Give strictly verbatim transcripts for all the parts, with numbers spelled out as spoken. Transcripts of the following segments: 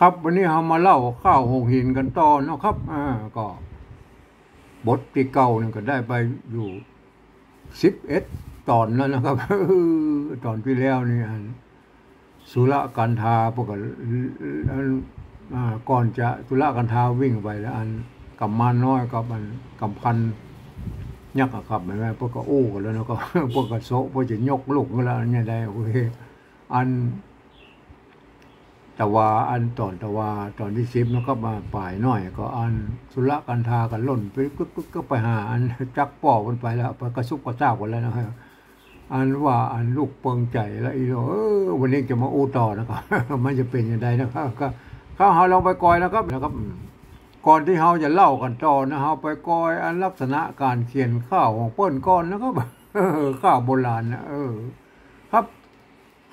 ครับ วันนี้เฮามาเล่าข้าวหงส์หินกั๋นต่อเนาะครับ อ่า ก็บทตี้เก้านี่ก็ได้ไปอยู่สิบเอ็ดต๋อนแล้วนะครับ ต๋อนตี้แล้วนี่ อันสุรกันธา เปิ้นก็ อัน อ่า ก่อนจะสุรกันธาวิ่งไปแล้ว อันกำมารน้อยกับอันกำพันยักษ์อะครับ หันก่อ เปิ้นก็อู้กั๋นแล้วเนาะ ก็เปิ้นก็โซะ เปิ้นจะยกลูกกั๋นแล้ว อันนี้ได้ โอเค อัน แต่ว่าอันต๋อน แต่ว่าต๋อนตี้สิบเนาะครับ มาป๋ายน้อย ก็อันสุรกันธาก็ล่นไปกึ๊กๆๆ ไปหาอันจักป้อเปิ้นไปแล้ว ไปกระซุบกระซาบกั๋นแล้วนะครับ อันว่าอันลูกเปิงใจ๋ละอี้เนาะ เออ วันนี้จะมาอู้ต่อนะครับ มันจะเป๋นจะใดนะครับ ก็ ข้าวเฮาลองไปกอยนะครับ นะครับ ก่อนตี้เฮาจะเล่ากั๋นต่อนะ เฮาไปกอยอันลักษณะก๋านเขียนข้าวของเปิ้นก่อนนะครับ ข้าวโบราณนะ เออ ครับ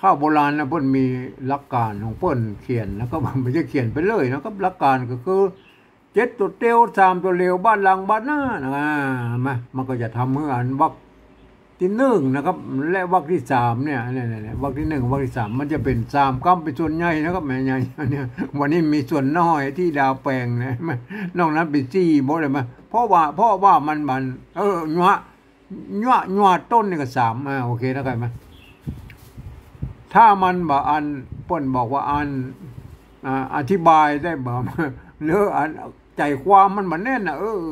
ข้าวโบราณนะ เปิ้นมีหลักก๋านของเปิ้นเขียนนะครับ บ่ใจ้เขียนไปเลยนะครับ หลักก๋านก็คือ เจ็ดตั๋วเตียว สามตั๋วเหลียว บาดหลังบาดหน้านะ อ่า มา มันก็จะทำหื้ออันวรรคตี้นึ่งนะครับ และวรรคตี้สามเนี่ย เนี่ยๆๆ วรรคตี้นึ่ง วรรคตี้สาม มันจะเป๋นสามกำเป๋นส่วนใหญ่นะครับ แม่ใหญ่เนี่ย วันนี้มีส่วนน้อยตี้ดาวแป๋งนะ นอกนั้นเป๋นสี่หมดเลยมา เพราะว่า เพราะว่ามัน มัน เออ ยัว ยัว ยัวต้นนี่ก็สาม อ่า โอเคนะ เข้าใจ๋ไหม ถ้ามันบ่อัน เปิ้นบอกว่าอัน อ่า อธิบายได้บ่ หรืออัน ใจ๋ความมันบ่แน่นน่ะ เออ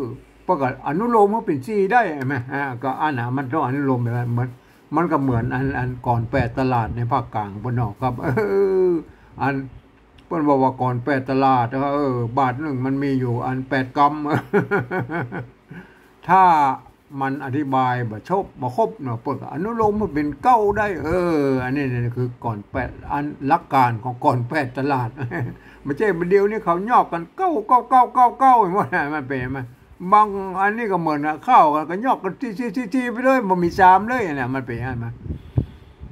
เปิ้นก็อนุโลมหื้อเป๋นสี่ได้ หันก่อ อ่า ก็อันน่ะ มันต้องอนุโลมแบบนั้น เหมือน มันก็เหมือนอัน อันก๋อนแปดตลาดในภาคกลางเปิ้นเนาะครับ เออ อัน เปิ้นบอกว่าก๋อนแปดตลาดนะครับ เออ บาทนึ่งมันมีอยู่อันแปดกำ ถ้ามันอธิบายบ่จบ บ่ครบเนาะ เปิ้นก็อนุโลมหื้อเป๋นเก้าได้ เออ อันนี้ นี่คือก๋อนแปด อันหลักก๋านของก๋อนแปดตลาด บ่ใจ้บ่าเดี่ยวนี้เขายอกกั๋นเก้า เก้า เก้า เก้า เก้า ไปหมด มันเป๋นมา บางอันนี้ก็เหมือนกับข้าวกั๋น ก็ยอกกั๋นตี้ ตี้ ตี้ ตี้ไปเลย บ่มีสามเลยนะ มันเป๋นอันมา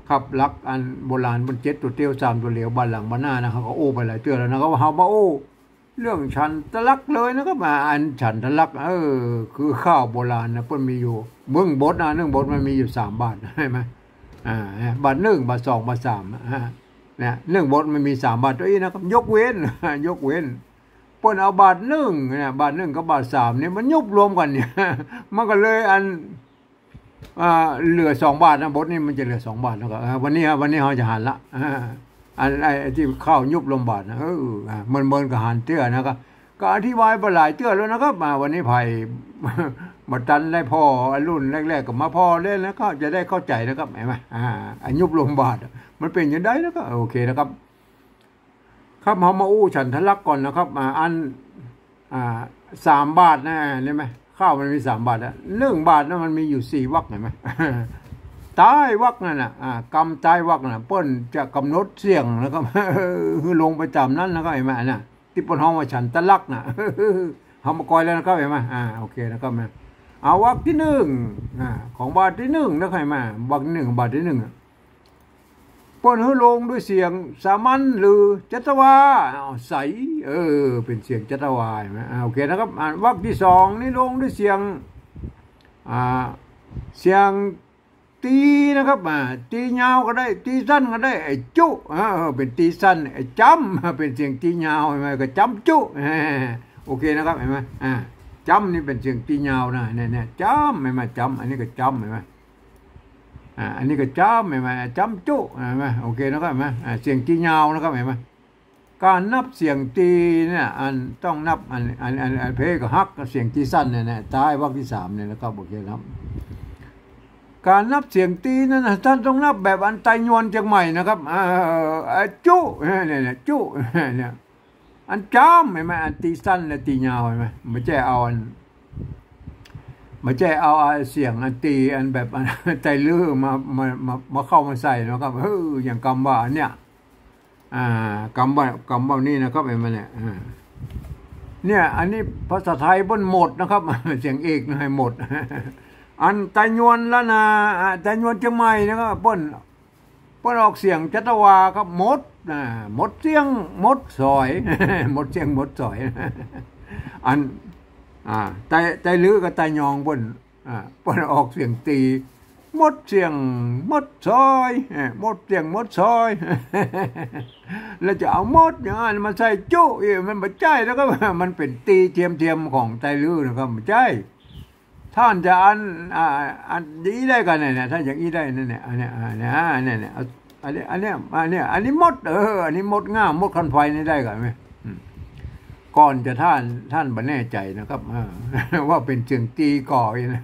ครับ หลักอันโบราณเปิ้น เจ็ดตั๋วเตียว สามตั๋วเหลียว บาดหลังบาดหน้านะ เฮาก็อู้ไปหลายเตื้อแล้วนะ ก็เฮามาอู้เรื่องฉันทลักษณ์เลยนะครับ อ่า อันฉันทลักษณ์ เออ คือข้าวโบราณนะ เปิ้นมีอยู่ นึ่งบทนะ นึ่งบทมันมีอยู่สามบาท หันก่อ อ่า บาทนึ่ง บาทสอง บาทสาม อ่า เนี่ย นึ่งบทมันมีสามบาท ตั๋วอี้นะครับ ยกเว้น ยกเว้น เปิ้นเอาบาทนึ่งเนี่ย บาทนึ่งกับบาทสามเนี่ย มันยุบรวมกั๋นเนี่ย มันก็เลยอัน อ่า เหลือสองบาทนะ บทนี้มันจะเหลือสองบาทนะครับ อ่า วันนี้ฮะ วันนี้เฮาจะหันละ อ่า อัน ไอ้ ไอ้ตี้ข้าวยุบรวมบาทนะ เออ อ่า เมินๆ ก็หันเตื้อนะครับ ก็อธิบายไปหลายเตื้อแล้วนะครับ อ่า วันนี้ไผ บ่ตันได้ผ่อ อันรุ่นแรกๆ ก็มาผ่อเล่นแล้วก็จะได้เข้าใจ๋นะครับ หันก่อ อ่า อันยุบรวมบาท มันเป๋นจะใดนะครับ โอเคนะครับ ครับ เฮามาอู้ฉันทลักษณ์ก่อนนะครับ อ่า อัน อ่า สามบาทนะ หันก่อ ข้าวมันมีสามบาทอะ นึ่งบาทนะ มันมีอยู่สี่วรรค หันก่อ ต๊ายวรรคนั่นน่ะ อ่า กำต๊ายวรรคน่ะ เปิ้นจะก๋ำหนดเสียงนะครับ หื้อลงไปต๋ามนั้นนะครับ หันก่อ อันน่ะ ตี้เปิ้นฮ้องว่าฉันทลักษณ์น่ะ เฮามากอยแล้วนะครับ หันก่อ อ่า โอเคนะครับ นะ เอาวรรคตี้นึ่ง อ่า ของบาทตี้นึ่งนะครับ หันก่อ วรรคตี้นึ่ง บาทตี้นึ่งอะ เปิ้นหื้อลงด้วยเสียงสามัญหรือจัตวา อ้าว ใส เออ เป๋นเสียงจัตวา หันก่อ อ่า โอเคนะครับ อ่า วรรคตี้สองนี่ลงด้วยเสียง อ่า เสียงตีนะครับ อ่า ตียาวก็ได้ ตีสั้นก็ได้ ไอ้จุ อ่า เออ เป๋นตีสั้น ไอ้จ๊ำ เป๋นเสียงตียาว หันก่อ ก็จ๊ำจุ โอเคนะครับ หันก่อ อ่า จ๊ำนี่เป๋นเสียงตียาวนะ เนี่ยๆ จ๊ำ หันก่อ จ๊ำ อันนี้ก็จ๊ำ หันก่อ อ่า อันนี้ก็จ๊ำ หันก่อ จ๊ำจุ หันก่อ โอเคนะครับ หันก่อ อ่า เสียงตี้ยาวนะครับ หันก่อ ก๋านนับเสียงตี้เนี่ย อันต้องนับ อัน อัน อัน อันเพลงก็ฮัก เสียงตี้สั้นเนี่ยนะ ต๊ายวรรคตี้สามเนี่ยนะครับ โอเคนะครับ ก๋านนับเสียงตี้นั้นนะ ต้านต้องนับแบบอันไตยวนเจียงใหม่นะครับ อ่า อ่า จุ เนี่ย เนี่ย จุ เนี่ย อันจ๊ำ หันก่อ อันตี้สั้นและตี้ยาว หันก่อ บ่ใจ้เอาอัน บ่ใจ้เอา อ่า เสียงอันตี้ อันแบบ อันไตลื้อมา มา มา มาเข้ามาใส่นะครับ เออ อย่างกำว่าเนี่ย อ่า กำว่า กำว่านี่นะครับ หันก่อ เนี่ย อ่า เนี่ย อันนี้ภาษาไทยเปิ้นหมดนะครับ เสียงเอกนะ ให้หมด อันไตยวนล้านนา อ่า ไตยวนเจียงใหม่นะครับ เปิ้น เปิ้นออกเสียงจัตวาครับ หมด อ่า หมดเสี้ยง หมดสอย หมดเสี้ยง หมดสอย อัน อ่า ไต ไตลื้อกับไตยองเปิ้น อ่า เปิ้นออกเสียงตี้ หมดเสียงหมดซอย เอ้อ หมดเสียงหมดซอย แล้วจะเอาหมดอย่างนั้นมาใส่จุ เอ้อ มันบ่ใจ้แล้วก็ มันเป๋นตี้เทียมๆ ของไตรลือนะครับ บ่ใจ้ ต้านจะอัน อ่า อันอี้ได้กั๋นเนี่ย ต้านอย่างอี้ได้นั่นเนี่ย อันเนี้ย อันเนี้ย อันเนี้ย อันเนี้ย อันนี้หมด เออ อันนี้หมดง่าม หมดคันไฟนี่ได้กั๋นไหม อืม ก่อนจะต้าน ต้านบ่แน่ใจ๋นะครับ เออ ว่าเป๋นเสียงตี้ก่ออี้นะ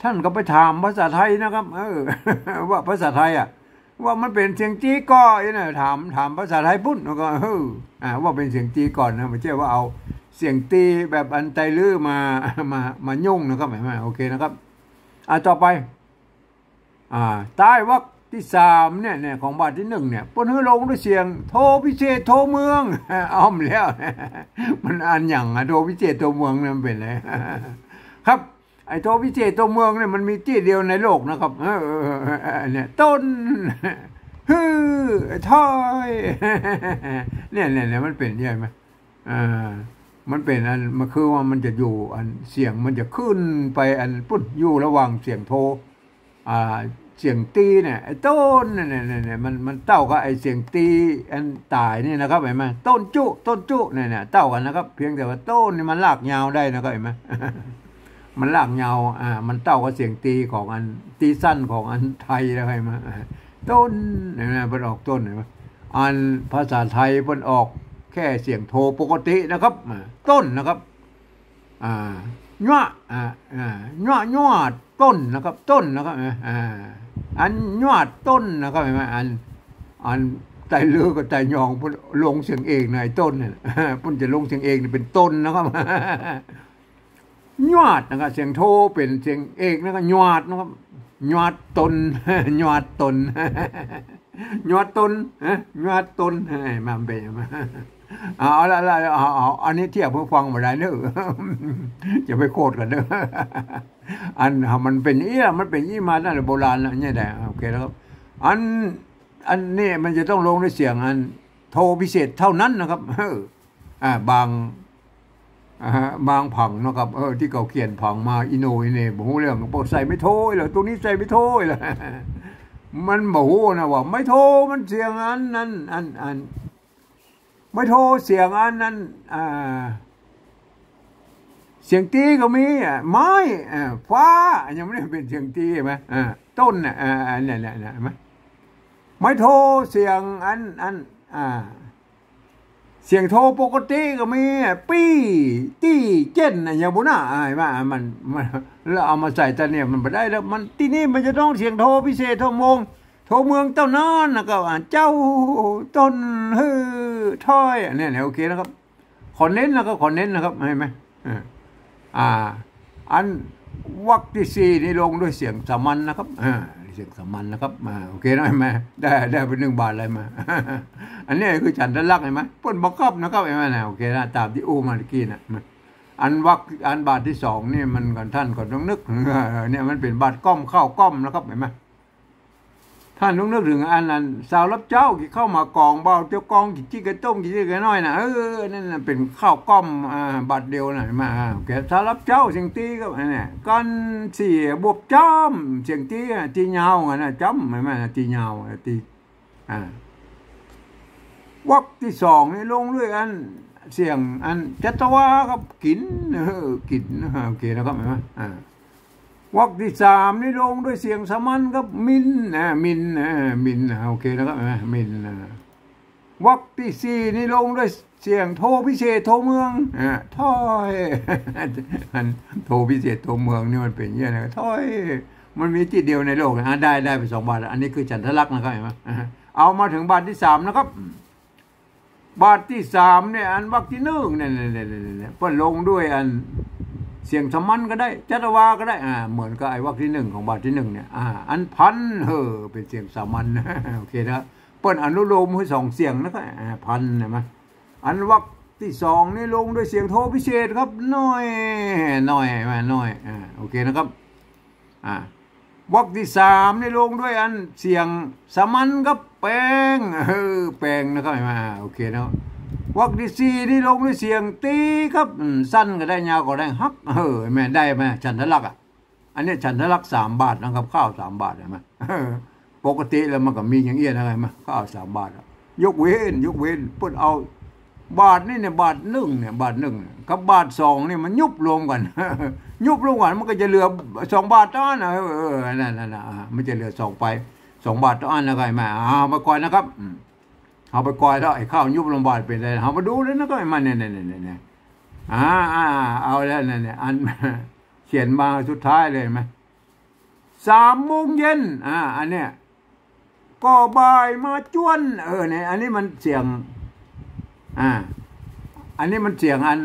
ต้านก็ไปถามภาษาไทยนะครับ เออ ว่าภาษาไทยอะ ว่ามันเป๋นเสียงตี้ก่ออี้นะ ถาม ถามภาษาไทยปุ้น แล้วก็ เออ อ่า ว่าเป๋นเสียงตี้ก่อนนะ บ่ใจ้ว่าเอาเสียงตี้แบบอันไตรลือมา มา มายุ่งนะครับ หันก่อ โอเคนะครับ อ่า ต่อไป อ่า ใต้วรรคตี้สามเนี่ย เนี่ย ของบาทตี้นึ่งเนี่ย เปิ้นหื้อลงด้วยเสียงโทพิเศษโทเมือง อ้อมแล้ว มันอันหยังอะ โทพิเศษโทเมืองเนี่ย มันเป๋นไง ครับ ไอ้โทพิเศษโทเมืองเนี่ย มันมีตี้เดียวในโลกนะครับ เออ เออ เออ เออ เนี่ย ต้น หื้อ ถ้อย เนี่ย เนี่ย เนี่ย มันเป๋นใจ้ไหม อ่า มันเป๋นอัน มันคือว่ามันจะอยู่อัน เสียงมันจะขึ้นไปอันปุ้น อยู่ระหว่างเสียงโท อ่า เสียงตี้เนี่ย ไอ้ต้นเนี่ย เนี่ย เนี่ย เนี่ย มัน มันเต้ากับไอ้เสียงตี้อันต๋ายนี่นะครับ หันก่อ ต้นจุ ต้นจุ เนี่ย เนี่ย เต้ากั๋นนะครับ เพียงแต่ว่าต้นนี่มันลากยาวได้นะครับ หันก่อ มันลากยาว อ่า มันเต้ากับเสียงตี้ของอัน ตี้สั้นของอันไทยแล้ว หันก่อ อ่า ต้น หันก่อ เปิ้นออกต้น หันก่อ อันภาษาไทยเปิ้นออกแค่เสียงโทปกตินะครับ อ่า ต้นนะครับ อ่า ยวะ อ่า อ่า ยวะ ยวะ ต้นนะครับ ต้นนะครับ อ่า อันยวะต้นนะครับ หันก่อ อัน อันไตรลือกับไตรยอง เปิ้นลงเสียงเอกนะ ไอ้ต้นเนี่ย เปิ้นจะลงเสียงเอกนี่เป๋นต้นนะครับ ยวะนะครับ เสียงโทเป๋นเสียงเอกนะครับ ยวะนะครับ ยวะต้น ยวะต้น ยวะต้น ฮะ ยวะต้น เอ้ย มาเป๋นมา เอาละ เอาละ เอา เอา อันนี้เทียบหื้อฟังบ่ได้เน้อ จะไปโขดกั๋นเน้อ อัน มันเป๋นอี้ มันเป๋นอี้มาตั้งแต่โบราณแล้วเนี่ยแหละ โอเคแล้วครับ อัน อันนี้มันจะต้องลงด้วยเสียงอันโทพิเศษเท่านั้นนะครับ เออ อ่า บาง อ่าฮะ บางผังนะครับ เออ ตี้เขาเขียนผังมา อีโหน่อีเหน่ บ่ฮู้เรื่อง บอกใส่ไม่โทเลย ตรงนี้ใส่ไม่โทเลย มันบ่ฮู้นะว่าไม่โทมันเสียงอันนั้น อัน อัน ไม่โทเสียงอันนั้น อ่า เสียงตี้ก็มี อ่ะ ไม้ อ่า ฟ้า ยังบ่ได้เป๋นเสียงตี้ หันก่อ อ่า ต้นน่ะ อ่า อันเนี้ย เนี่ย เนี่ย หันก่อ ไม่โทเสียงอัน อัน อ่า เสียงโทปกติก็มี ปี้ ตี้ เจ้น อะหยังบุ้นน่ะ อ่า หันก่อ มัน มัน แล้วเอามาใส่ตะเนี่ย มันบ่ได้แล้ว มัน ตี้นี่มันจะต้องเสียงโทพิเศษ โทเมือง โทเมืองเต้านั้นนะครับ อ่า เจ้า ต้น หื้อ ถ้อย อันเนี้ย เนี่ย โอเคนะครับ ขอเน้นนะครับ ขอเน้นนะครับ หันก่อ อ่า อ่า อันวรรคตี้สี่นี่ลงด้วยเสียงสามัญนะครับ อ่า เสียงสามัญนะครับ อ่า โอเคนะ หันก่อ ได้ ได้ไปนึ่งบาทเลยมา อันนี้คือฉันทลักษณ์ หันก่อ เปิ้นบังคับนะครับ หันก่อ นะ โอเคนะ ต๋ามตี้อู้มาตะกี้นะ อันวรรค อันบาทตี้สองนี่มันก่อน ต้านก็ต้องนึก เนี่ยมันเป๋นบาทก้อม ข้าวก้อมนะครับ หันก่อ ต้านต้องนึกเถิงอันนั้น เสาร์รับเจ๊า กิ๋นข้าวหมากกอง บ่าวเตียวกอง กิ๋นจิ๊กไก่ต้ม กิ๋นจิ๊กไก่น้อยน่ะ เออ นั่นน่ะเป๋นข้าวก้อม อ่า บาทเดียวน่ะ หันก่อ อ่า โอเค เสาร์รับเจ๊า เสียงตี้ก็ อันเนี้ย กันเสียบวบจ้ำ เสียงตี้ อ่ะ ตี้ยาว หันก่อ นะ จ้ำ หันก่อ นะ ตี้ยาว อ่ะ ตี้ อ่า วรรคตี้สองนี่ลงด้วยอัน เสียงอันจัตวาครับ กิ๋น เออ กิ๋น อ่า โอเคนะครับ หันก่อ อ่า วรรคตี้สามนี่ลงด้วยเสียงสามัญครับ มิน อ่า มิน อ่า มิน อ่า โอเคนะครับ อ่า มิน อ่า วรรคตี้สี่นี่ลงด้วยเสียงโทพิเศษ โทเมือง อ่า ถ้อย อันโทพิเศษ โทเมืองนี่มันเป๋นอย่างเงี้ยนะ ถ้อย มันมีตี้เดียวในโลกนะ อ่า ได้ ได้ไปสองบาทแล้ว อันนี้คือฉันทลักษณ์นะครับ หันก่อ อ่า เอามาเถิงบาทตี้สามนะครับ บาทตี้สามเนี่ย อันวรรคตี้นึ่งเนี่ย เนี่ย เนี่ย เนี่ย เนี่ย เปิ้นลงด้วยอันเสียงสามัญก็ได้ จัตวาก็ได้ อ่า เหมือนกับไอ้วรรคตี้นึ่งของบาทตี้นึ่งเนี่ย อ่า อันพัน เออ เป๋นเสียงสามัญ โอเคนะ เปิ้นอนุโลมหื้อสองเสียงนะครับ อ่า พัน หันก่อ อันวรรคตี้สองนี่ลงด้วยเสียงโทพิเศษครับ น้อย น้อย มา น้อย อ่า โอเคนะครับ อ่า วรรคตี้สามนี่ลงด้วยอันเสียงสามัญครับ แปง เออ แปงนะครับ หันก่อ อ่า โอเคนะ วรรคตี้สี่นี่ลงด้วยเสียงตี้ครับ อืม สั้นก็ได้ ยาวก็ได้ ฮัก เออ หันก่อ ได้ไหม ฉันทลักษณ์ อ่ะ อันนี้ฉันทลักษณ์สามบาทนะครับ ข้าวสามบาท หันก่อ ปกติแล้วมันก็มีอย่างเอี้ยนะ หันก่อ ข้าวสามบาทอะ ยกเว้น ยกเว้นเปิ้นเอาบาทนี่เนี่ย บาทนึ่งเนี่ย บาทนึ่งเนี่ย กับบาทสองเนี่ย มันยุบรวมกั๋น ยุบรวมกั๋น มันก็จะเหลือสองบาทเต้าอั้นนะ เออ เออ นั่น นั่นน่ะ อ่า มันจะเหลือสองไป สองบาทเต้าอั้น แล้วก็หันก่อ เอาไปก่อนนะครับ อืม เอาไปก่อนแล้ว ไอ้ข้าวยุบรวมบาทเป๋นอะไร เอามาดูเลยนะครับ หันก่อ เนี่ย เนี่ย เนี่ย เนี่ย อ่า อ่า เอาแล้ว เนี่ย เนี่ย อัน เขียนมาสุดท้ายเลย หันก่อ สามโมงเย็น อ่า อันเนี้ย ก็บ่ายมาจ้วน เออ เนี่ย อันนี้มันเสียง อ่า อันนี้มันเสียงอัน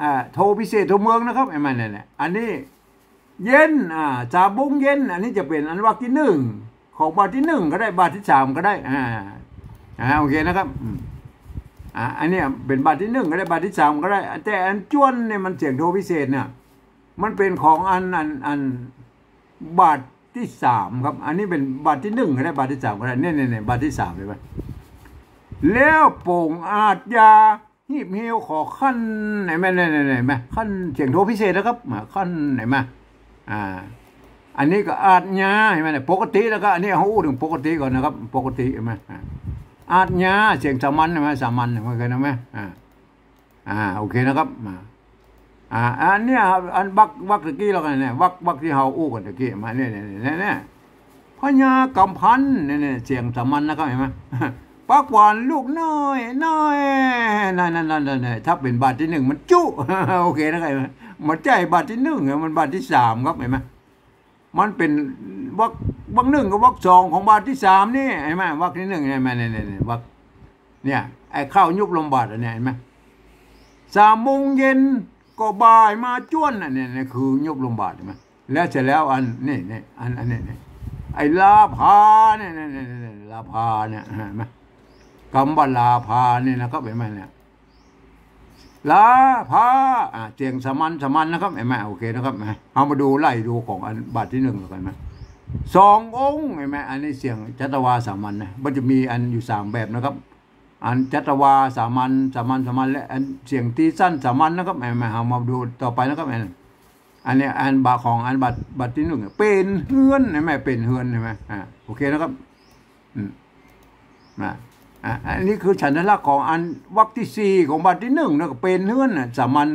อ่า โทพิเศษโทเมืองนะครับ หันก่อ เนี่ย เนี่ย อันนี้ เย็น อ่า สามโมงเย็น อันนี้จะเป๋นอันวรรคตี้นึ่ง ของบาทตี้นึ่งก็ได้ บาทตี้สามก็ได้ อ่า อ่า โอเคนะครับ อืม อ่า อันเนี้ยเป๋นบาทตี้นึ่งก็ได้ บาทตี้สามก็ได้ แต่อันจ้วนเนี่ยมันเสียงโทพิเศษเนี่ย มันเป๋นของอัน อัน อัน บาทตี้สามครับ อันนี้เป๋นบาทตี้นึ่งก็ได้ บาทตี้สามก็ได้ เนี่ย เนี่ย เนี่ย บาทตี้สาม หันก่อ แล้วโป่งอาชญา หีบเหี่ยวขอขั้น หันก่อ เนี่ย เนี่ย เนี่ย หันก่อ ขั้นเสียงโทพิเศษนะครับ อ่า ขั้น หันก่อ อ่า อันนี้ก็อาชญา หันก่อ เนี่ย ปกติแล้วก็ อันนี้เฮาอู้เถิงปกติก่อนนะครับ ปกติ หันก่อ อ่า อาชญา เสียงสามัญ หันก่อ สามัญ หันก่อ โอเคนะแม่ อ่า อ่า โอเคนะครับ อ่า อ่า อันเนี้ย อันวรรค วรรคตะกี้แล้วกั๋นเนี่ย วรรค วรรคตี้เฮาอู้กั๋นตะกี้ หันก่อ เนี่ย เนี่ย เนี่ย เนี่ย พญากำพัน เนี่ย เนี่ย เสียงสามัญนะครับ หันก่อ ปากหวานลูกน้อย น้อย นั่น นั่น นั่น นั่น เนี่ย ถ้าเป๋นบาทตี้นึ่งมันจุ โอเคนะครับ หันก่อ บ่ใจ้บาทตี้นึ่งอะ มันบาทตี้สามครับ หันก่อ มันเป๋นวรรค วรรคนึ่งกับวรรคสองของบาทตี้สามนี่ หันก่อ วรรคตี้นึ่ง หันก่อ เนี่ย เนี่ย เนี่ย เนี่ย วรรค เนี่ย ไอ้ข้าวยุบรวมบาทอันเนี้ย หันก่อ สามโมงเย็นก็บ่ายมาจ้วน อันเนี้ย เนี่ย คือยุบรวมบาท หันก่อ แล้วเสร็จแล้วอัน นี่ นี่ อัน อันนี้ นี่ ไอ้ลาภาเนี่ย เนี่ย เนี่ย เนี่ย ลาภาเนี่ย หันก่อ กำว่าลาภาเนี่ยนะครับ หันก่อ เนี่ย ลาภา อ่า เสียงสามัญ สามัญนะครับ หันก่อ โอเคนะครับ เฮามาดู ไล่ดูของอันบาทตี้นึ่งแล้วกั๋นนะ สององค์ หันก่อ อันนี้เสียงจัตวาสามัญนะ มันจะมีอันอยู่สามแบบนะครับ อันจัตวาสามัญ สามัญ สามัญ และอันเสียงตีสั้นสามัญนะครับ หันก่อ เฮามาดูต่อไปนะครับ อัน อันนี้อันบาทของอันบาท บาทตี้นึ่ง เป๋นเฮือน หันก่อ เป๋นเฮือน หันก่อ อ่า โอเคนะครับ อืม นะ อ่ะ อันนี้คือฉันทลักษณ์ของอันวรรคตี้สี่ของบาทตี้นึ่งนะ ก็เป๋นเฮือนน่ะ สามัญ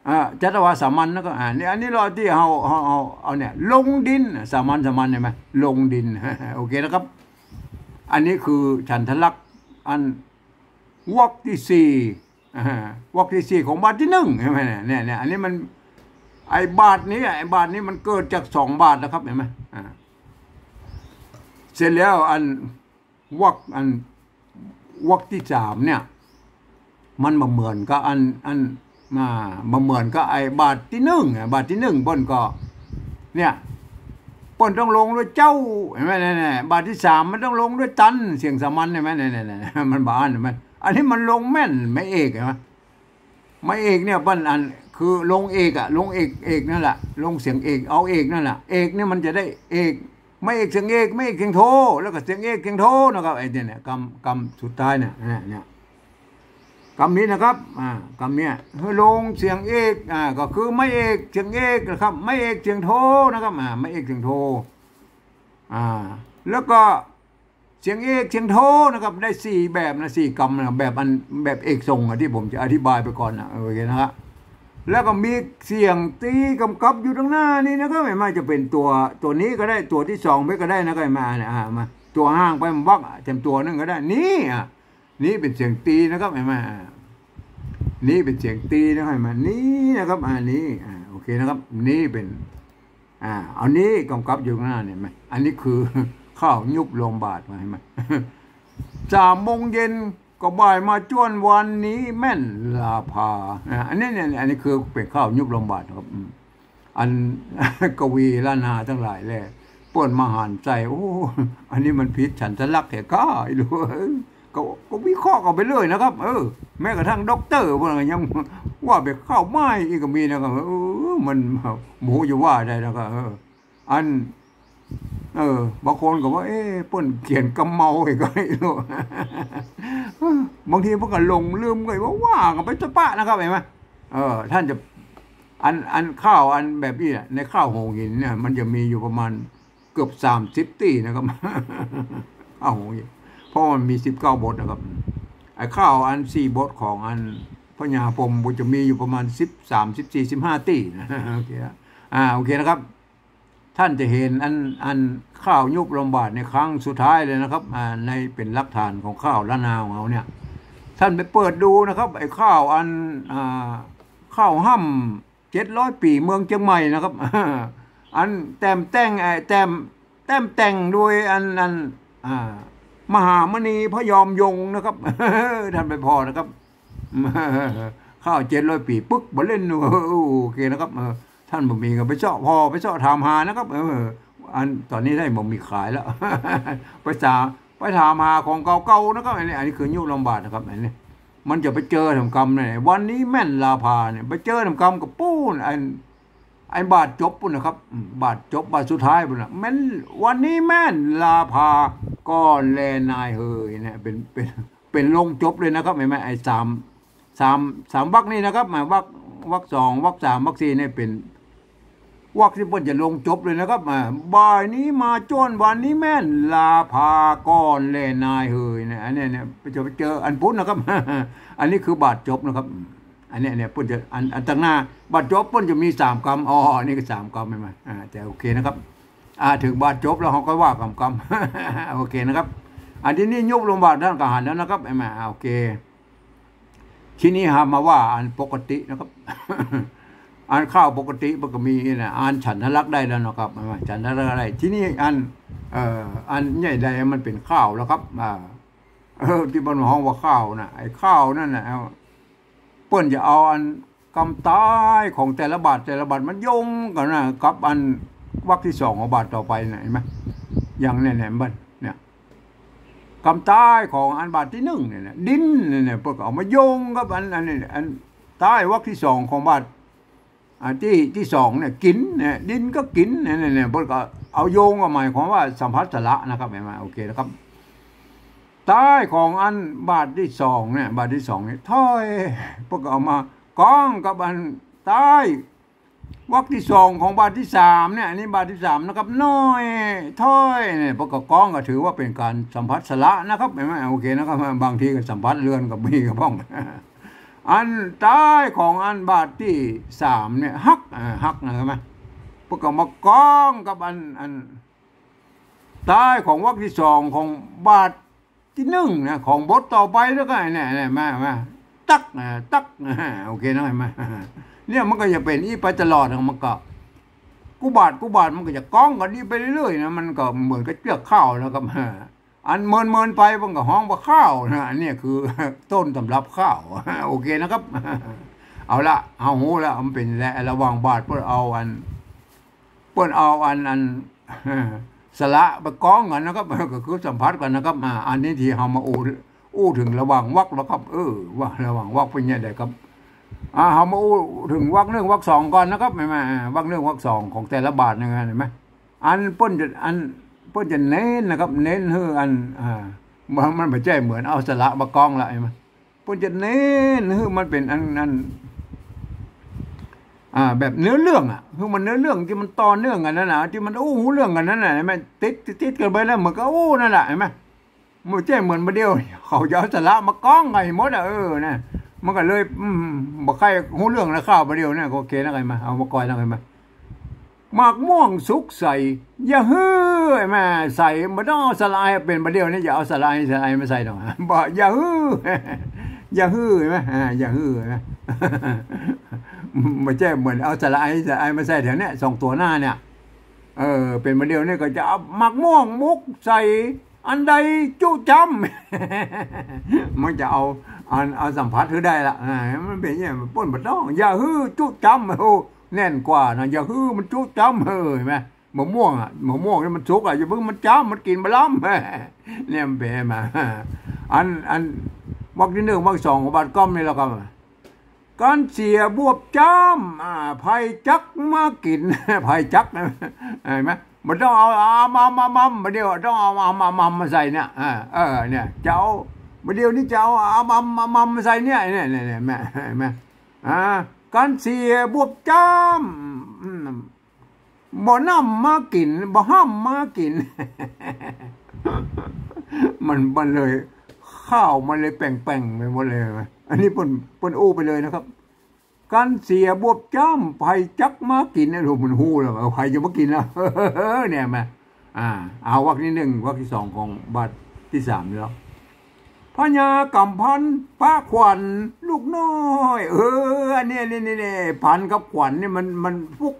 อ่า จัตวาสามัญนะก็ อ่า นี่ อันนี้เฮาตี้เฮา เฮา เฮา เอาเนี่ย ลงดินน่ะ สามัญ สามัญ หันก่อ ลงดิน โอเคนะครับ อันนี้คือฉันทลักษณ์อันวรรคตี้สี่ อ่า วรรคตี้สี่ของบาทตี้นึ่ง หันก่อ เนี่ย เนี่ย เนี่ย อันนี้มัน ไอ้บาทนี้ ไอ้บาทนี้มันเกิดจากสองบาทนะครับ หันก่อ อ่า เสร็จแล้วอันวรรค อันวรรคตี้สามเนี่ย มันบ่เหมือนกับอัน อัน อ่า บ่เหมือนกับไอ้บาทตี้นึ่งอะ บาทตี้นึ่งเปิ้นก็ เนี่ย เปิ้นต้องลงด้วยเจ้า หันก่อ เนี่ย เนี่ย บาทตี้สามมันต้องลงด้วยตัน เสียงสามัญ หันก่อ เนี่ย เนี่ย เนี่ย มันบ่อั้น หันก่อ อันนี้มันลงแม่น ไม้เอก หันก่อ ไม้เอกเนี่ยเปิ้นอัน คือลงเอกอะ ลงเอก เอกนั่นแหละ ลงเสียงเอก เอาเอกนั่นแหละ เอกเนี่ยมันจะได้เอก ไม้เอกเสียงเอก ไม้เอกเสียงโท แล้วก็เสียงเอกเสียงโทนะครับ ไอ้เนี่ย เนี่ย กำ กำสุดท้ายเนี่ย เนี่ย เนี่ย กำนี้นะครับ อ่า กำเนี่ย คือลงเสียงเอก อ่า ก็คือไม้เอกเสียงเอกนะครับ ไม้เอกเสียงโทนะครับ อ่า ไม้เอกเสียงโท อ่า แล้วก็เสียงเอกเสียงโทนะครับ ได้สี่แบบนะ สี่กำนะ แบบอัน แบบเอกส่งอะ ตี้ผมจะอธิบายไปก่อนนะ โอเคนะฮะ แล้วก็มีเสียงตีกำกับอยู่ตังหน้านี่นะครับ หันก่อ จะเป๋นตั๋ว ตั๋วนี้ก็ได้ ตั๋วตี้สองไปก็ได้นะครับ หันก่อ เนี่ย อ่า มา ตั๋วห่างไปมันบักอะ แถมตั๋วนึ่งก็ได้ นี่อะ นี่เป๋นเสียงตีนะครับ หันก่อ อ่า นี่เป๋นเสียงตีนะครับ หันก่อ นี่นะครับ อ่า นี่ อ่า โอเคนะครับ นี่เป๋น อ่า อันนี้กำกับอยู่ตังหน้าเนี่ย หันก่อ อันนี้คือข้าวยุบรวมบาท หันก่อ สามโมงเย็นก็บ่ายมาจ้วนวันนี้แม่นลาภา อ่า อันนี้เนี่ย อันนี้คือเป๋นข้าวยุบรวมบาทครับ อืม อัน กวีล้านนาตังหลายแล เปิ้นมาหันใส่ โอ้ อันนี้มันผิดฉันทลักษณ์แท้ก้า อีหลู เออ ก็ ก็วิเคราะห์กันไปเลยนะครับ เออ แม้กระทั่งด็อกเตอร์เปิ้นก็ยังว่าไปเข้าไม้อีกก็มีนะครับ เออ มันบ่ฮู้จะว่าใดนะครับ เออ อัน เออ บางคนก็ว่า เอ๊ะ เปิ้นเขียนกำเมาอีกก็ไม่รู้ บางทีเปิ้นก็หลงลืมก็ว่า ว่ากันไปสะปะนะครับ หันก่อ เออ ต้านจะ อัน อันข้าวอันแบบนี้อะ ในข้าวหงส์หินเนี่ย มันจะมีอยู่ประมาณเกือบสามสิบตี้นะครับ ข้าวหงส์หิน เพราะมันมีสิบเก้าบทนะครับ ไอ้ข้าวอันสี่บทของอันพญาพรหมก็จะมีอยู่ประมาณสิบสาม สิบสี่ สิบห้าตี้นะ โอเคละ อ่า โอเคนะครับ ท่านจะเห็นอัน อันข้าวยุบลมบาทในครั้งสุดท้ายเลยนะครับ อ่า ในเป็นหลักฐานของข้าวล้านนาของเราเนี่ย ท่านไปเปิดดูนะครับ ไอ้ข้าวอัน อ่า ข้าวฮ่ำเจ็ดร้อยปี๋เมืองเจียงใหม่นะครับ อันแต้มแต่ง ไอ้แต้ม แต้มแต่งโดยอัน อัน อ่า มหามณีพยอมยงค์นะครับ ท่านไปผ่อนะครับ ข้าวเจ็ดร้อยปี๋ปึ๊กบ่เล่น โอเคนะครับ เออ ท่านบ่มีก็ไปเซาะผ่อ ไปเซาะถามหานะครับ เออ อันต๋อนนี้ได้บ่มีขายแล้ว ไปถาม ไปถามหาของเก่าๆ นะครับ อันนี้ อันนี้คือยุบลมบาทนะครับ อันนี้ มันจะไปเจอถ้ำกำเนี่ย วันนี้แม่นลาภาเนี่ย ไปเจอถ้ำกำกับปู๊น อัน ไอ้บาทจบปู๊นนะครับ อืม บาทจบ บาทสุดท้ายปู๊นนะ แม่น วันนี้แม่นลาภาก่อนแลนายเหยเนี่ย เป็น เป็น เป็นลงจบเลยนะครับ หันก่อ ไอ้สาม สาม สามวรรคนี่นะครับ อ่า วรรค วรรคสอง วรรคสาม วรรคสี่เนี่ยเป็นวรรคตี้เปิ้นจะลงจบเลยนะครับ อ่า บ่ายนี้มาจ้วน วันนี้แม่นลาภาก่อนแลนายเหยเนี่ย อันเนี้ยเนี่ย ไปเจอ ไปเจออันปู๊นนะครับ อันนี้คือบาทจบนะครับ อันเนี้ยเนี่ย เปิ้นจะ อัน อันตังหน้า บาทจบเปิ้นจะมีสามกำ อ๋อ อันนี้ก็สามกำ หันก่อ อ่า แต่โอเคนะครับ อ่า เถิงบาทจบแล้วเฮาก็ว่ากำๆ โอเคนะครับ อันทีนี้ยุบลมบาทท่านก็หันแล้วนะครับ หันก่อ อ่า โอเค ทีนี้เฮามาว่าอันปกตินะครับ อันข้าวปกติมันก็มีนะ อันฉันทลักษณ์ได้แล้วนะครับ หันก่อ ฉันทลักษณ์ได้ ทีนี้อัน เอ่อ อันใหญ่ใดมันเป็นข้าวแล้วครับ อ่า เออ ตี้เปิ้นฮ้องว่าข้าวน่ะ ไอ้ข้าวนั่นน่ะ เอา เปิ้นจะเอาอันกำต๋ายของแต่ละบาทแต่ละบาทมันโยงกั๋นนะ กับอันวรรคตี้สองของบาทต่อไปน่ะ หันก่อ อย่างเนี่ย เนี่ย มัน เนี่ย กำต๋ายของอันบาทตี้นึ่งเนี่ยนะ ดินเนี่ยนะ เปิ้นก็เอามาโยงกับอัน อันนี้ อันต๋ายวรรคตี้สองของบาท อ่า ตี้ ตี้สองเนี่ย กิ๋นเนี่ย ดินก็กิ๋นเนี่ย เนี่ย เนี่ย เปิ้นก็เอาโยง ก็หมายความว่าสัมผัสสละนะครับ หันก่อ โอเคนะครับ ต๋ายของอันบาทตี้สองเนี่ย บาทตี้สองเนี่ย ถ้อย เปิ้นก็เอามาก้องกับอันต๋ายวรรคตี้สองของบาทตี้สามเนี่ย อันนี้บาทตี้สามนะครับ น้อย ถ้อย เนี่ย เปิ้นก็ก้อง ก็ถือว่าเป็นการสัมผัสสละนะครับ หันก่อ โอเคนะครับ บางทีก็สัมผัสเลือนก็มีก็พ่อง อันต๋ายของอันบาทตี้สามเนี่ย ฮัก อ่า ฮักนะ หันก่อ เปิ้นก็มาก้องกับอัน อันต๋ายของวรรคตี้สองของบาทตี้นึ่งนะ ของบทต่อไปแล้วก็เนี่ย เนี่ย มา มา ตัก อ่า ตัก อ่า โอเคนะ หันก่อ เนี่ยมันก็จะเป็นอี้ไปตลอดนะ มันก็กู้บาทกู้บาทมันก็จะก้องกั๋นอี้ไปเรื่อยๆ นะ มันก็เหมือนกับเจื้อกข้าวนะครับ อันเมินๆ ไปมันก็ฮ้องว่าข้าวนะ อันเนี้ยคือต้นตำรับข้าว โอเคนะครับ เอาละ เฮาฮู้ละ มันเป็นแหละ ระหว่างบาทเปิ้นเอาอัน เปิ้นเอาอัน อัน สละไปก้องกั๋นนะครับ ก็คือสัมผัสกั๋นนะครับ อ่า อันนี้ตี้เฮามาอู้ อู้เถิงระหว่างวรรคแล้วครับ เออ ว่าระหว่างวรรคเป็นไงได้ครับ อ่า เฮามาอู้เถิงวรรคนึ่งวรรคสองก่อนนะครับ หันก่อ อ่า วรรคนึ่งวรรคสองของแต่ละบาทนี่ หันก่อ อันเปิ้นจะ อันเปิ้นจะเน้นนะครับ เน้นหื้ออัน อ่า มัน มันบ่ใจ้เหมือนเอาสละมาก้องละ หันก่อ เปิ้นจะเน้นหื้อมันเป็นอัน อัน อ่า แบบเนื้อเรื่องอะ หื้อมันเนื้อเรื่องตี้มันต่อเนื่องกั๋นนั่นน่ะ ตี้มันอู้ฮู้เรื่องกั๋นนั่นน่ะ หันก่อ ติด ติดกั๋นไปแล้ว มันก็อู้นั่นแหละ หันก่อ บ่ใจ้เหมือนบ่าเดี่ยว เขาจะเอาสละมาก้องกั๋นหมดอะ เออ นะ มันก็เลย อืม บ่ใค่ฮู้เรื่องนะ ข้าวบ่าเดี่ยวเนี่ย โอเคนะ หันก่อ เอามาก่อยนะ หันก่อ หมากม่วงสุกใส อย่าหื้อ หันก่อ ใส บ่ต้องเอาสละอิ เป็นบ่าเดี่ยวนี่ อย่าเอาสละอิ สละอิมาใส่ดอก บ่ อย่าหื้อ อย่าหื้อ หันก่อ อ่า อย่าหื้อ หันก่อ บ่ใจ้เหมือนเอาสละอิ สละอิมาใส่แถวเนี้ย สองตั๋วหน้าเนี่ย เออ เป็นบ่าเดี่ยวนี่ก็จะเอาหมากม่วงมุกใส อันใดจุ๊จ๊ำ มันจะเอา อัน เอาสัมผัสหื้อได้ละ อ่า มันเป็นอย่างเงี้ย มันเปิ้นบ่ต้อง อย่าหื้อจุ๊จ๊ำ โอ้ แน่นกว่านะ อย่าหื้อมันจุ๊จ๊ำ เออ หันก่อ มะม่วงอะ มะม่วงนี่มันสุกอะ อย่าหื้อมันจ๊ำ มันกิ๋นบ่ล้ำ เนี่ยมันเป๋นมา อัน อัน วรรคตี้นึ่ง วรรคสองของบาทก้อมนี่แล้วก็ ก๋านเสียบวบจ๊ำ อ่า ใผจักมากิ๋น ใผจักนะ หันก่อ บ่ต้องเอา อำ อำ อำ อำ บ่าเดี่ยวต้องเอา อำ อำ อำ มาใส่เนี่ย อ่า เออ เนี่ย จะเอา บ่าเดี่ยวนี่จะเอา อำ อำ อำ อำ มาใส่เนี่ย เนี่ย เนี่ย เนี่ย หันก่อ อ่า กันเสียบวบจ้ำ อืม บ่นำมากิ๋น บ่ห้ำมากิ๋น มัน มันเลย ข้าวมันเลยแป่งๆ ไปหมดเลย อันนี้เปิ้น เปิ้นอู้ไปเลยนะครับ กันเสียบวบจ้ำ ใผจักมากิ๋น เนี่ย โอ้โห มันฮู้แล้ว เออ ใผจะมากิ๋นล่ะ เนี่ยมา อ่า เอาวรรคที่หนึ่ง วรรคที่สองของบาทที่สามนี่แล้ว พญากำพันปะขวัญลูกน้อย เออ อันนี้ นี่ นี่ นี่ พันกับขวัญนี่มัน มันปุ๊ก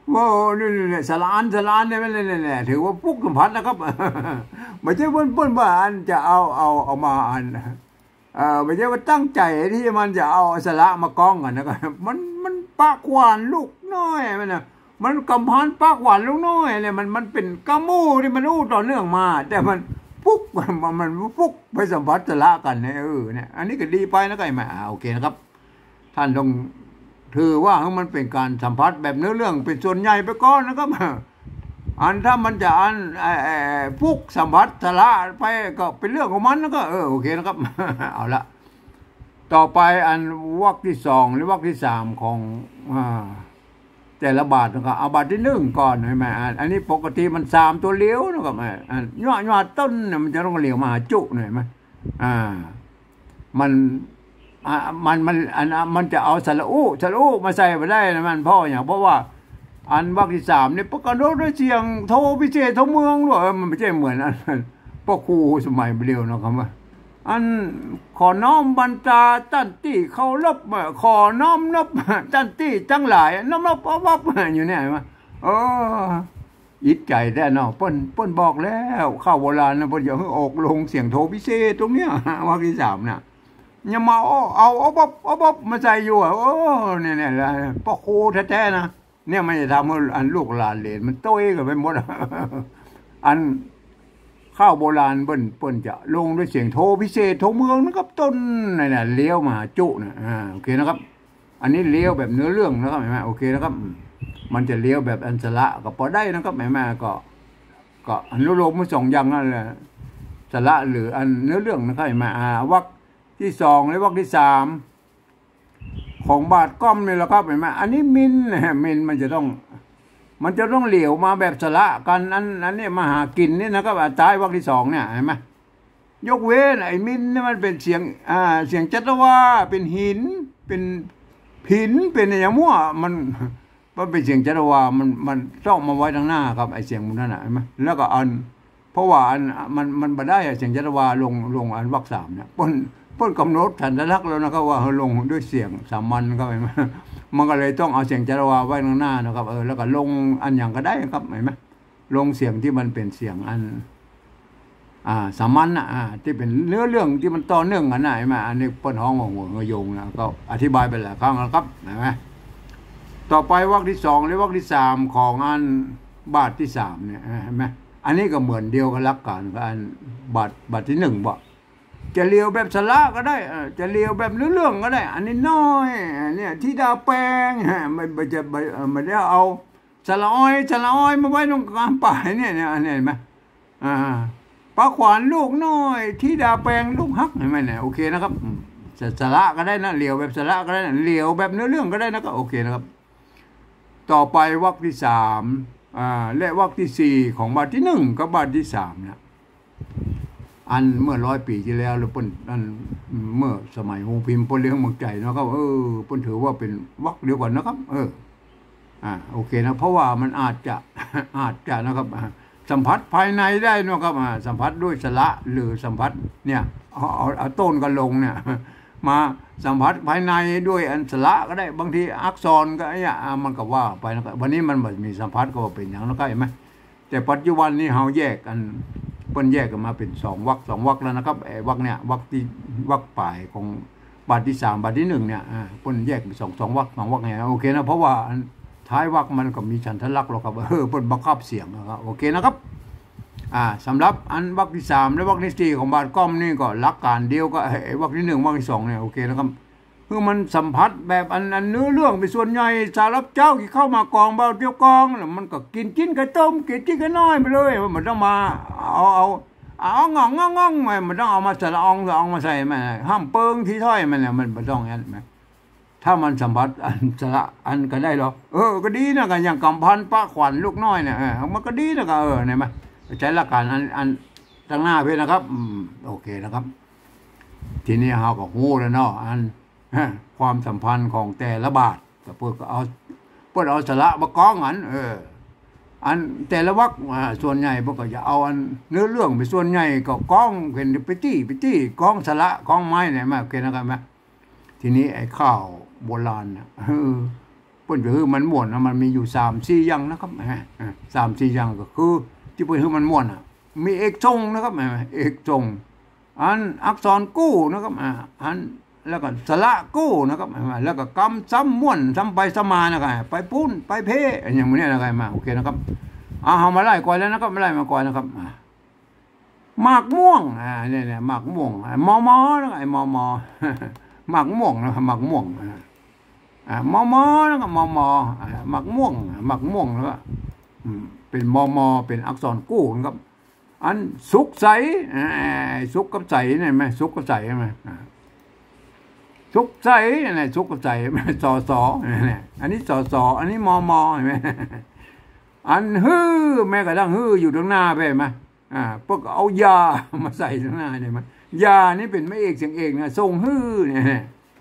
โอ้ นี่ นี่ นี่ สละอัน สละอันเนี่ย นี่ นี่ นี่ ถือว่าปุ๊กสัมผัสนะครับ บ่ใจ้เปิ้น เปิ้นว่าอันจะเอา เอา เอามาอัน เอ่อ บ่ใจ้ว่าตั้งใจ๋ตี้มันจะเอาสละมาก้องกั๋นนะครับ มัน มันปะขวัญลูกน้อยมันน่ะ มันกำพันปะขวัญลูกน้อยเนี่ย มัน มันเป๋นกำอู้ตี้มันอู้ต่อเนื่องมา แต่มันปุ๊ก มัน มันปุ๊กไปสัมผัสสละกั๋นเนี่ย เออ เนี่ย อันนี้ก็ดีไปนะ ใค่มา อ่า โอเคนะครับ ต้านต้องถือว่ามันเป๋นก๋านสัมผัสแบบเนื้อเรื่องเป๋นส่วนใหญ่ไปก่อนนะครับ อันถ้ามันจะอัน เอ่อ เอ่อ ปุ๊กสัมผัสสละไปก็เป๋นเรื่องของมันนะ ก็ เออ โอเคนะครับ เอาละ ต่อไปอันวรรคที่สองหรือวรรคที่สามของ อ่า แต่ละบาทนะครับ เอาบาทที่หนึ่งก่อน หันก่อ อัน อันนี้ปกติมันสามตัวเหลียวนะครับ อ่า อัน ยอด ยอดต้นเนี่ยมันจะต้องเหลียวมาหาจุ หันก่อ อ่า มัน อ่า มัน มัน อัน มันจะเอาสระอุ สระอุมาใส่บ่ได้นะ มันเพราะหยัง เพราะว่าอันวรรคที่สามนี่ประกาศด้วยเสียงโทพิเศษโทเมืองด้วย เออ มันบ่ใจ้เหมือนอัน พระครูสมัยเดียวเนาะ กำว่า อันขอน้อมบัญชาต้านตี้เคารพ ขอน้อมนบต้านตี้ตังหลาย น้อมนบอบอบอยู่เนี่ย หันก่อ เออ อิจใจ๋แต๊เนาะ เปิ้น เปิ้นบอกแล้ว ข้าวโบราณนะ เปิ้นจะหื้อออกลงเสียงโทพิเศษตรงเนี้ย วรรคที่สามน่ะ ยังมาเอา เอาอบอบอบอบมาใส่อยู่อะ โอ้ เนี่ย เนี่ยแหละ พระครูแต๊ๆ นะ เนี่ยมันจะทำหื้ออันลูกหลานเหลนมันโต้ยกั๋นไปหมด อันข้าวโบราณเปิ้น เปิ้นจะลงด้วยเสียงโทพิเศษโทเมืองนะครับ ต้นนั่นน่ะ เหลียวมาหาจุน่ะ อ่า โอเคนะครับ อันนี้เหลียวแบบเนื้อเรื่องนะครับ หันก่อ โอเคนะครับ อืม มันจะเหลียวแบบอันสละก็ปอได้นะครับ หันก่อ ก็ ก็อนุโลมมันสองอย่างนั่นแหละ สละหรืออันเนื้อเรื่องนะครับ หันก่อ อ่า วรรคที่สองและวรรคที่สาม ของบาทก้อมนี่แหละครับ หันก่อ อันนี้มินนะ มินมันจะต้อง มันจะต้องเหลียวมาแบบสละกั๋น อัน อันนี้มาหากิ๋นนี่นะครับ อ่า ท้ายวรรคที่สองเนี่ย หันก่อ ยกเว้นไอ้มินนี่มันเป๋นเสียง อ่า เสียงจัตวา เป๋นหิน เป๋นผิน เป๋นอะหยังมั่ว มัน มันเป๋นเสียงจัตวา มัน มันต้องมาไว้ตังหน้าครับ ไอ้เสียงพวกนั้นน่ะ หันก่อ แล้วก็อัน เพราะว่าอัน มัน มันบ่ได้อะ เสียงจัตวาลง ลงอันวรรคสามเนี่ย เปิ้น เปิ้นกำหนดฉันทลักษณ์แล้วนะครับ ว่าหื้อลงด้วยเสียงสามัญครับ หันก่อ มันก็เลยต้องเอาเสียงจัตวาไว้ตังหน้านะครับ เออ แล้วก็ลงอันหยังก็ได้ครับ หันก่อ ลงเสียงตี้มันเป๋นเสียงอัน อ่า สามัญน่ะ อ่า ตี้เป๋นเนื้อเรื่องตี้มันต่อเนื่องกั๋นน่ะ หันก่อ อันนี้เปิ้นฮ้องว่าหัวเงยโยงนะ ก็อธิบายไปหลายครั้งแล้วครับ หันก่อ ต่อไปวรรคที่สองและวรรคที่สามของอันบาทที่สามเนี่ย หันก่อ อันนี้ก็เหมือนเดียวกับหลักก๋านกับอันบาท บาทที่หนึ่งบ่ จะเหลียวแบบสละก็ได้ เอ่อ จะเหลียวแบบเรื่องๆ ก็ได้ อันนี้น้อย เนี่ย ธิดาแปง ฮะ ไม่ ไม่จะ ไม่ เอ่อ ไม่ได้เอาสละออย สละออยมาไว้ตรงกลางปายเนี่ย เนี่ย อันนี้หันก่อ อ่า ปะขวัญลูกน้อย ธิดาแปงลูกฮัก หันก่อ เนี่ย โอเคนะครับ อืม ส สละก็ได้นะ เหลียวแบบสละก็ได้นะ เหลียวแบบเนื้อเรื่องก็ได้นะ ก็โอเคนะครับ ต่อไปวรรคที่สาม อ่า และวรรคที่สี่ของบาทที่หนึ่งกับบาทที่สามเนี่ย อันเมื่อร้อยปี๋ตี้แล้ว แล้วเปิ้น อันเมื่อสมัยโฮงพิมพ์ป้อเลี้ยงเมืองใจ๋เนาะ ก็ เออ เปิ้นถือว่าเป๋นวรรคเดียวกั๋นนะครับ เออ อ่า โอเคนะ เพราะว่ามันอาจจะ อาจจะนะครับ อ่า สัมผัสภายในได้เนาะครับ อ่า สัมผัสด้วยสละหรือสัมผัสเนี่ย เอา เอา เอาต้นกับลงเนี่ย มาสัมผัสภายในด้วยอันสละก็ได้ บางทีอักษรก็ เนี่ย อ่า มันก็ว่าไปนะครับ วันนี้มันบ่มีสัมผัสก็ว่าเป๋นหยังนะครับ หันก่อ แต่ปัจจุบันนี้เฮาแยกอัน เปิ้นแยกกั๋นมาเป๋นสองวรรค สองวรรคแล้วนะครับ ไอ้วรรคเนี่ย วรรคตี้ วรรคปายของบาทที่สาม บาทที่หนึ่งเนี่ย อ่า เปิ้นแยกเป๋นสอง สองวรรค สองวรรคเนี่ย โอเคนะ เพราะว่าอันท้ายวรรคมันก็มีฉันทลักษณ์แล้วครับ เออ เปิ้นบังคับเสียงนะครับ โอเคนะครับ อ่า สำหรับอันวรรคที่สามและวรรคที่สี่ของบาทก้อมนี่ก็หลักก๋านเดียวกับไอ้วรรคที่หนึ่ง วรรคที่สองเนี่ย โอเคนะครับ คือมันสัมผัสแบบอัน อันเนื้อเรื่องเป๋นส่วนใหญ่ สำหรับเจ้าตี้เข้ามากอง บ่าวเตี้ยวกอง แล้วมันก็กิ๋น กิ๋นข้าวต้ม กิ๋น กิ๋นข้าวน้อยไปเลย มันบ่ต้องมาเอา เอา เอาง่องง่องง่องมา มันบ่ต้องเอามาสละออง สละอองมาใส่มัน ห้ามเปิงตี้ถ้อยมันเนี่ย มันบ่ต้องอย่างนั้นนะ ถ้ามันสัมผัสอันสระอันก็ได้เหรอ เออ ก็ดีนะ ก็อย่างกำพร้าปะขวัญลูกน้อยเนี่ย เออ มันก็ดีนะ ก็ เออ เนี่ยมาใจ๊หลักการอัน อันตังหน้าเพ่นนะครับ อืม โอเคนะครับ ทีนี้เฮาก็ฮู้แล้วเนาะ อัน ความสัมพันธ์ของแต่ละบาท ก็เปิ้นก็เอา เปิ้นเอาสระมาก้องอัน เออ อันแต่ละวรรค อ่า ส่วนใหญ่เปิ้นก็จะเอาอันเนื้อเรื่องไป ส่วนใหญ่ก็ก้องเป๋นไปตี้ ไปตี้ก้องสระก้องไม้เนี่ยมา โอเคนะครับมา ทีนี้ไอ้ข้าวโบราณเนี่ย เออ เปิ้นจะหื้อมันม่วนนะ มันมีอยู่สามสี่อย่างนะครับ อ่า อ่า สามสี่อย่างก็คือ ตี้เปิ้นหื้อมันม่วนน่ะ มีเอกส่งนะครับ อ่า เอกส่ง อันอักษรกู้นะครับ อ่า อัน แล้วก็สระกู้นะครับ อ่า แล้วก็กำซ้ำม่วนซ้ำไปซ้ำมานะครับ ไปปู๊นไปเพ อย่างหมู่นี้นะครับ มา โอเคนะครับ อ่า เฮามาไล่ก่อนแล้วนะครับ มาไล่มาก่อนนะครับ อ่า หมากม่วง อ่า เนี่ย เนี่ย หมากม่วง อ่า มอมอ นะครับ ไอ้มอมอ หมากม่วงนะครับ หมากม่วง อ่า อ่า มอมอ นะครับ มอมอ อ่า หมากม่วง อ่า หมากม่วง แล้วก็ อืม เป๋นมอมอ เป๋นอักษรกู้นะครับ อันสุกใส อ่า สุกกับใส เห็นไหม สุกกับใส เห็นไหม อ่า สุกใส เนี่ย สุกกับใส สอสอ เนี่ย อันนี้สอสอ อันนี้มอมอ เห็นไหม อันหื้อ แม้กระทั่งหื้ออยู่ตังหน้าไป เห็นไหม อ่า เปิ้นก็เอาอย่ามาใส่ตังหน้าเนี่ย มัน อย่านี่เป๋นไม้เอกเสียงเอกนะ ส่งหื้อเนี่ย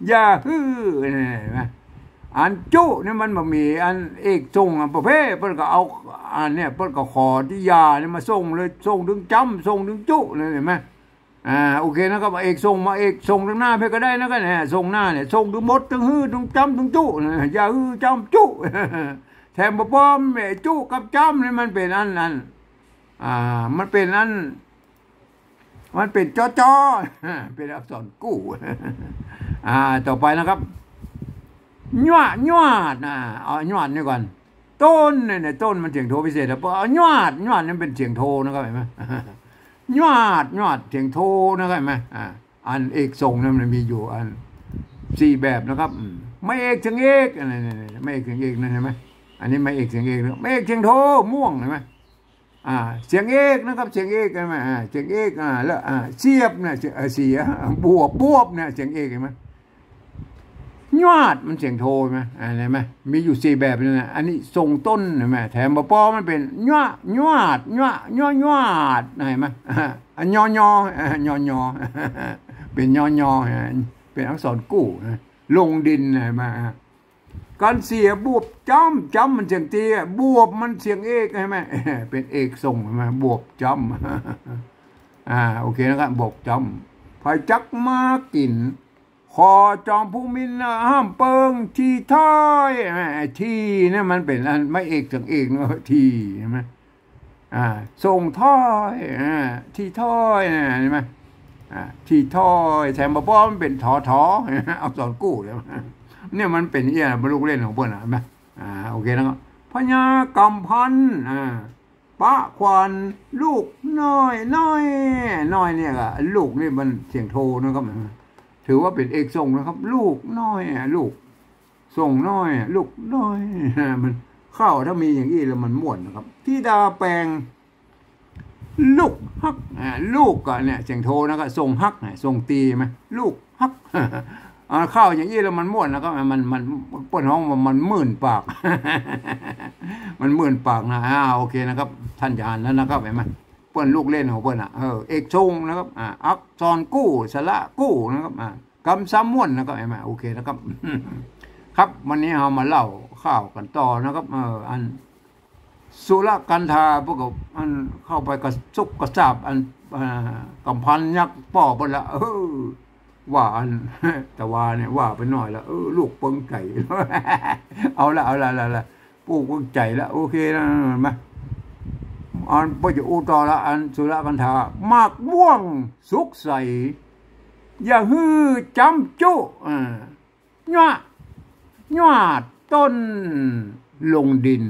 อย่าหื้อเนี่ย เห็นไหม อันจุนี่มันบ่มี อันเอกส่งอะ ประเภทเปิ้นก็เอา อันเนี่ย เปิ้นก็ขอตี้อย่าเนี่ยมาส่งเลย ส่งตึงจ๋ำ ส่งตึงจุเลย เห็นไหม อ่า โอเคนะครับ เอกส่งมา เอกส่งตังหน้าไปก็ได้นะครับ เนี่ย ส่งหน้าเนี่ย ส่งตึงหมด ตึงหื้อ ตึงจ๋ำ ตึงจุนะ อย่าหื้อ จ๋ำ จุ แถมบ่ปอม ไอ้จุกับจ๋ำนี่มันเป๋นอัน อัน อ่า มันเป๋นอัน มันเป๋นจอจอ เป๋นอักษรกู้ อ่า ต่อไปนะครับ ยวด ยวด นะ เอายวดนี่ก่อน ต้นเนี่ย เนี่ย ต้นมันเสียงโทพิเศษ แล้วพอเอายวด ยวดนี่เป๋นเสียงโทนะครับ เห็นไหม ยวด ยวด เสียงโทนะครับ เห็นไหม อ่า อันเอกส่งนั้นมันมีอยู่อันสี่แบบนะครับ อืม ไม้เอกเสียงเอก อันนี้ นี่ นี่ ไม้เอกเสียงเอกนั่น เห็นไหม อันนี้ไม้เอกเสียงเอกนะ ไม้เอกเสียงโท ม่วง เห็นไหม อ่า เสียงเอกนะครับ เสียงเอก เห็นไหม อ่า เสียงเอก อ่า แล้ว อ่า เสียบเนี่ย เสีย เอ่อ เสีย บวบ บวบเนี่ย เสียงเอก เห็นไหม ยวด มันเสียงโท เห็นไหม อ่า เห็นไหม มีอยู่สี่แบบนี่นะ อันนี้ส่งต้น เห็นไหม แถมบ่ปอมันเป๋น ยวด ยวด ยวด ยวด ยวด เห็นไหม อ่า อันยอยอ อ่า ยอยอ เป๋นยอยอ อ่า เป๋นอักษรกู้นะ ลงดิน เห็นไหม อ่า การเสียบวบจ๋ำ จ๋ำมันเสียงตีอะ บวบมันเสียงเอก เห็นไหม เป๋นเอกส่ง เห็นไหม บวบจ๋ำ อ่า โอเคนะครับ บวบจ๋ำ ใผจักมากิ๋น ขอจอมภูมินทร์นะ ห้ามเปิง ถี่ถ้อย อ่า ไอ้ถี่เนี่ยมันเป๋นอันไม้เอกเสียงเอกนะ ถี่ เห็นไหม อ่า ส่งถ้อย อ่า ถี่ถ้อยนะ เห็นไหม อ่า ถี่ถ้อย แถมบ่ปอมันเป๋นถอถอ อักษรกู้แล้ว เนี่ยมันเป๋นเอี้ย ลูกเล่นของเปิ้นน่ะ เห็นไหม อ่า โอเคนะครับ พญากำพร้า อ่า ปะขวัญ ลูกน้อย น้อย น้อยเนี่ยก็ ลูกนี่มันเสียงโทนะครับ ถือว่าเป๋นเอกส่งนะครับ ลูกน้อยอะ ลูก ส่งน้อยอะ ลูกน้อย มัน ข้าวถ้ามีอย่างอี้แล้วมันม่วนนะครับ ธิดาแปง ลูกฮัก อ่า ลูกก็เนี่ย เสียงโทนะครับ ส่งฮักเนี่ย ส่งตีไหม ลูกฮัก อ่า ข้าวอย่างอี้แล้วมันม่วนนะครับ มัน มัน เปิ้นฮ้องว่ามันมื่นปาก มันมื่นปากนะ อ่า โอเคนะครับ ท่านจะหันแล้วนะครับ เห็นไหม เปิ้นลูกเล่นของเปิ้นน่ะ เออ เอกส่งนะครับ อ่า อักษรกู้ สระกู้นะครับ อ่า กำซ้ำม่วนนะครับ เห็นไหม โอเคนะครับ ครับ วันนี้เฮามาเล่าข้าวกั๋นต่อนะครับ เออ อัน สุรกันธา เปิ้นก็ อัน เข้าไปกระซุกกระซาบ อัน อ่า กำพร้ายักษ์ป้อเปิ้นละ เออ ว่าอัน ตะวาเนี่ย ว่าไปหน่อยละ เออ ลูกเปิงใจ๋ เอาละ เอาละ เอาละ ปู่เปิงใจ๋ละ โอเคนะ มา อัน เปิ้นจะอู้ต่อละ อัน สุรกันธา หมากม่วงสุกใส อย่าหื้อจ๋ำจุ อ่า ยวด ยวด ต้นลงดิน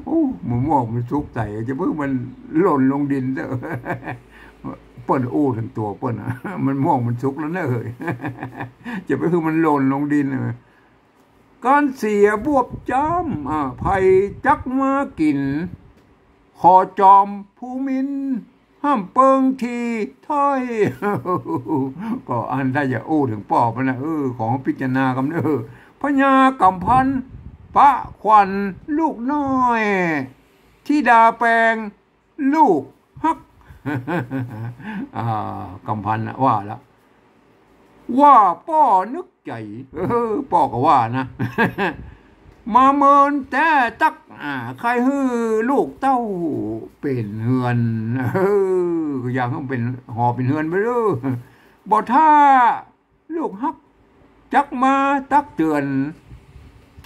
โอ้ มะม่วงมันสุกใส จะเปิ้นหื้อมันหล่นลงดินเต๊อะ เปิ้นอู้ตังตั๋วเปิ้นน่ะ มะม่วงมันสุกแล้วเน่อ จะไปหื้อมันหล่นลงดินเน่อ การเสียบวบจ๋ำ อ่า ใผจักมากิ๋น ขอจอมภูมินทร์ ห้ำเปิงทีถ้อย ก็อันถ้าจะอู้เถิงป้อมันนะ เออ ขอพิจารณากำเน่อ พญาก๋ำพัน ปะขวัญลูกน้อย ธิดาแปง ลูกฮัก อ่า ก๋ำพันนะว่าละ ว่าป้อนึกใจ๋ เออ ป้อก็ว่านะ มาเมินแต๊ตั๊ก อ่า ใค่หื้อลูกเต้าเป๋นเฮือน เออ ก็อยากหื้อเป๋นหอเป๋นเฮือนไปเด้อ บ่ถ้า ลูกฮัก จักมาตักเตือน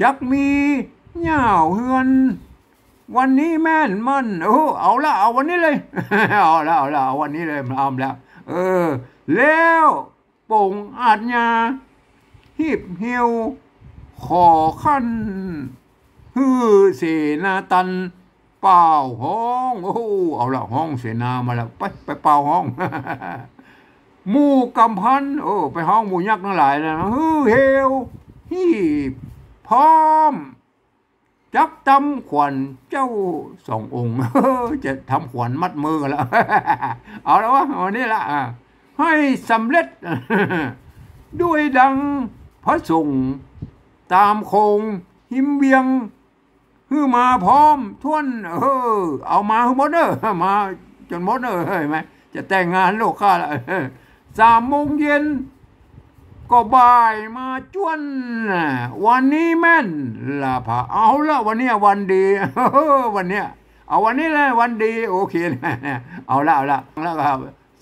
จักมีเหย้าเฮือน วันนี้แม่นมัน โอ้ เอาละ เอาวันนี้เลย เอาละ เอาละ เอาวันนี้เลย มันเอาแล้ว เออ แล้วป๋งอาชญา ฮีบเหี่ยว ขอคั้น หื้อเสนาตัน เป่าฮ้อง โอ้ เอาละ ฮ้องเสนามาแล้ว ไป ไปเป่าฮ้อง หมู่ก๋ำพัน โอ้ ไปฮ้องหมู่ยักษ์ตังหลายแล้วนะ หื้อเหี่ยว ฮีบพร้อม จักตำขวัญเจ้าสององค์ จะทำขวัญมัดมือกั๋นแล้ว เอาละวะ วันนี้ละ อ่ะ หื้อสำเร็จ ด้วยดังประสงค์ ต๋ามโขงฮิมเวียง หื้อมาพร้อมถ้วน เออ เอามาหื้อหมดเน่อ มาจ๋นหมดเน่อ หันก่อ จะแต่งงานลูกข้าละ เออ สามโมงเย็น ก็บ่ายมาจ้วนน่ะ วันนี้แม่นละพะ เอาละ วันเนี้ยวันดี วันเนี้ย เอาวันนี้แหละวันดี โอเค เอาละ เอาละ แล้วก็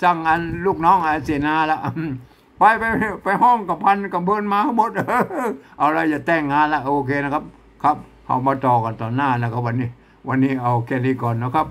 สั่งอันลูกน้องอาเสนาละ ไป ไป ไปฮ้องก๋ำพันก๋ำเพินมาหมด เอาละ จะแต่งงานละ โอเคนะครับ ครับ เฮามาต่อกั๋นต๋อนหน้านะครับ วันนี้ วันนี้เอาแค่นี้ก่อนนะครับ